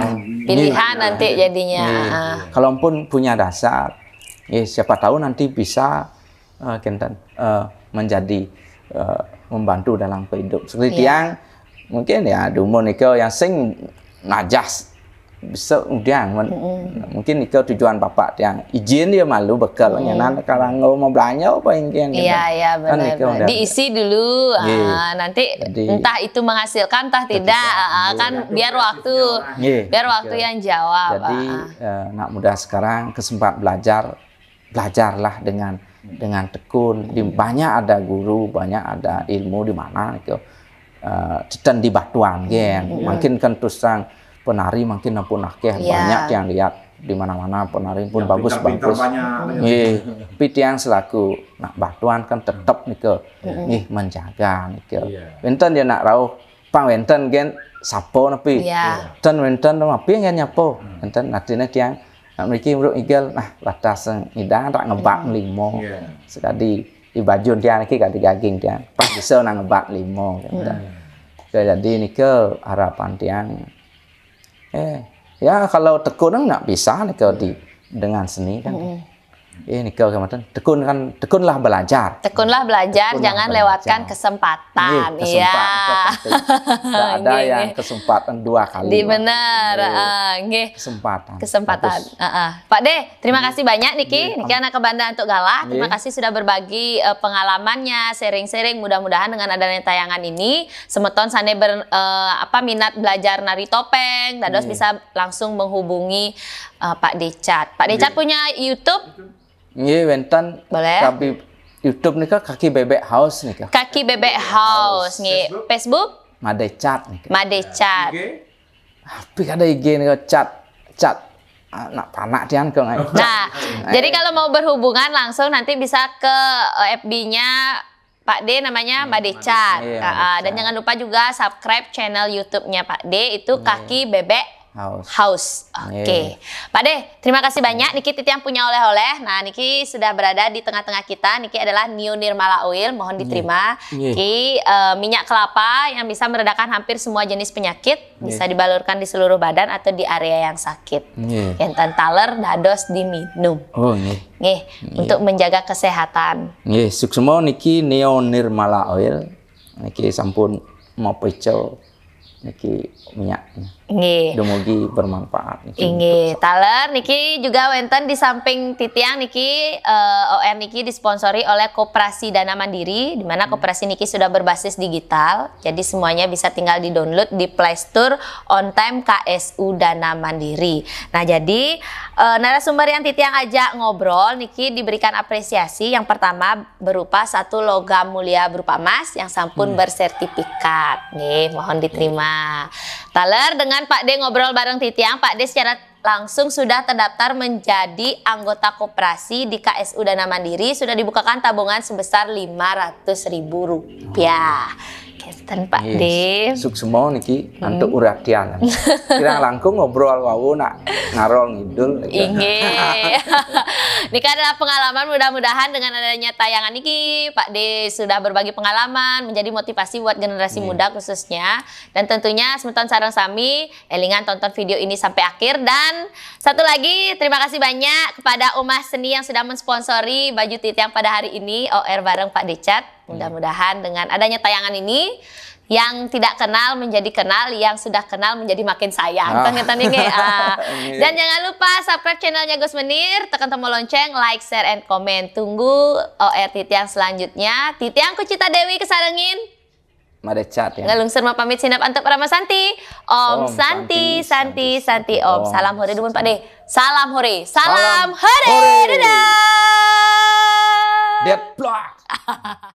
Pilihan nanti jadinya. Iya. Ah. Kalaupun punya dasar, ya siapa tahu nanti bisa eh, kenten eh, menjadi eh, membantu dalam kehidup. Seperti Iya. tiang mungkin ya dumun nika yang sing najah bisa udah men- mungkin nika tujuan bapak tiang izin dia malu bekal nyanan karang mau belanja apa yang kian Iya, iya, Kan benar. nika benar. udah. Diisi dulu, Iya. ah, nanti Jadi- entah itu menghasilkan entah tidak, ah, kan biar waktu Iya, biar waktu betul. yang jawab. Jadi ah. eh, anak muda sekarang kesempat belajar, belajarlah dengan dengan tekun. Di, banyak ada guru, banyak ada ilmu di mana itu eh, tetan di batuan kan. Mungkin kan terus terang penari mungkin ampun akeh Iya. banyak yang lihat di mana-mana penari pun Yang pintar-pintar bagus-bagus. banyak. Nggih, tapi tiang selaku nak batuan kan tetap nika nggih menjaga nika. Iya. Wenten dia nak rauh pang wenten gen sapo napi. Iya. Ten wenten napi gen nyapo. Wenten artinya tiang nak mriki mruk igel nah batas sing idang tak ngebak limo. Iya. Sekadi di bajun tiang niki kadi gaging tiang. Pas bisa nak ngebak limo. Gitu. Jadi nika harapan tiang eh ya kalau tekun nak bisa nika di dengan seni kan. Eh nika kematan tekun kan tekunlah belajar. Tekunlah belajar, Tekunlah jangan belajar. lewatkan kesempatan. Nggih, kesempatan itu penting. Tidak ada Nggih, yang nggih. kesempatan dua kali. Di Pak. benar, Nggih. ah, nggih. Kesempatan. Kesempatan. Bagus. Ah, ah. Pak De, terima kasih banyak niki. Nggih. Niki anak kebanda untuk galah. Terima Nggih. kasih sudah berbagi eh, pengalamannya, sharing-sharing. Mudah-mudahan dengan adanya tayangan ini, semeton sane ber, eh, apa minat belajar nari topeng, dados Nggih. bisa langsung menghubungi eh, Pak Decat. Pak Decat Nggih. punya YouTube? Nggih wenten Boleh. Kaki YouTube nika kaki bebek haus nika. Kaki Bebek House, nggih. Facebook? Madecat nika. Madecat. Oke. Tapi kada I G nika cat cat anak panak tiang ke ngai. Nah, jadi kalau mau berhubungan langsung nanti bisa ke eh, F B-nya Pak D namanya Madecat. Iya, Ah, ah, dan Madecat. jangan lupa juga subscribe channel YouTube-nya Pak D itu Kaki Bebek Haus. House. Oke. Pak D, terima kasih banyak. Niki titiang punya oleh-oleh. Nah, niki sudah berada di tengah-tengah kita. Niki adalah Neo Nirmala Oil. Mohon diterima. Nggih. Niki eh, minyak kelapa yang bisa meredakan hampir semua jenis penyakit. Bisa dibalurkan di seluruh badan atau di area yang sakit. Nggih. Enten taler dados diminum. Oh nggih. Nggih, untuk menjaga kesehatan. Nggih, suksma niki Neo Nirmala Oil. Niki sampun mapeco niki minyak. Nggih. Dumugi bermanfaat niki. Inggih, taler niki juga wenten di samping titiang niki eh, O R niki disponsori oleh Koperasi Dana Mandiri, di mana koperasi niki sudah berbasis digital. Jadi semuanya bisa tinggal di-download di Play Store on time K S U Dana Mandiri. Nah, jadi eh, narasumber yang titiang ajak ngobrol niki diberikan apresiasi yang pertama berupa satu logam mulia berupa emas yang sampun bersertifikat. Nggih, mohon diterima. Taler dengan Pak D ngobrol bareng titiang, Pak D secara langsung sudah terdaftar menjadi anggota koperasi di K S U Dana Mandiri, sudah dibukakan tabungan sebesar lima ratus ribu rupiah. Kenten Pak D. Suksma niki antuk uratian. Kirang langkung ngobrol wau nak ngarol ngidul. Inggih. Niki adalah pengalaman, mudah-mudahan dengan adanya tayangan niki Pak D sudah berbagi pengalaman, menjadi motivasi buat generasi muda khususnya. Dan tentunya semeton sareng sami elingan tonton video ini sampai akhir. Dan satu lagi, terima kasih banyak kepada Omah Seni yang sudah mensponsori baju titiang pada hari ini, O R bareng Pak Decat. Mudah-mudahan dengan adanya tayangan ini, yang tidak kenal menjadi kenal, yang sudah kenal menjadi makin sayang. Ah. Tong ngeten nggih. Ah. Nggih. Dan jangan lupa subscribe channelnya Gus Menir, tekan tombol lonceng, like, share, and comment. Tunggu O R titiang selanjutnya. Titiang Kucita Dewi kesarengin. Madecat ya. Ngalungsur mapamit sinep antuk Parama Santi. Om, Om Santi, Santi, Santi, Santi, Santi, Om. Om. Salam hore dumun Pak De. Salam hore. Salam, Salam hore. hore. Dadah. Deplak.